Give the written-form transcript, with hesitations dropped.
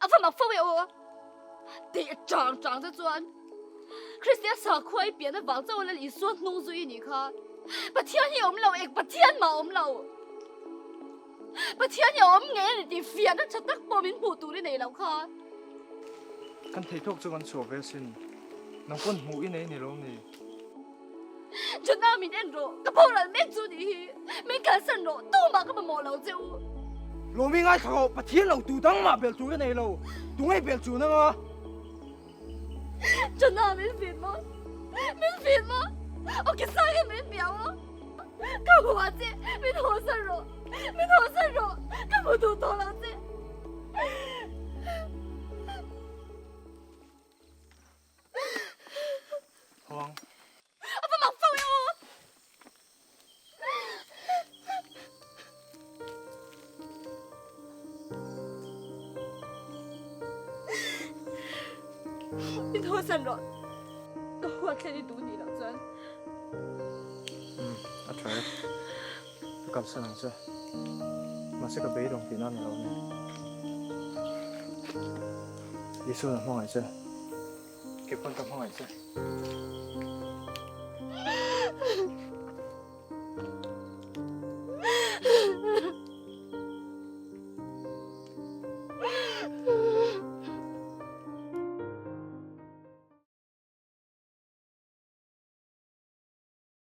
A va mak fo e aw. Teh chang chang te chuan Kristian sakhua i pian avang chauh Lal Isua hnung zui i nih kha. Pathian hi a awm lo, eng Pathian mah a awm lo. Pathian hi a awm ngei a ni tih fiahna tha tak pawh min hmuh tur i nei lo kha. Kan thei tawk chu kan chhuah ve asin. Nang pawn hmuh i nei ni lo ni. Jonah min en rawh, ka boral mek chu nih hi. Min kalsan rawh, tumah ka mamawh lo che u. Lawmi ngaithla rawh, Pathian lo tu dang mah bel tur ka nei lo. Tunge bel chu nang a? Jonah min fit maw? Min fit maw? Aw ke sang in min piau aw. Ka hua che, min hawsan rawh, min hawsan rawh, ka hmu duh tawh lo che. Huang. A va mak fo e aw. Min hawsan rawh. Ka huat thlen i duh nih loh chuan. Umm, a tha e. Ka kalsan ang che. Mahse ka beidawng tih nan a lo ni. Isuan a hmangaih che. Kei pawn ka hmangaih che.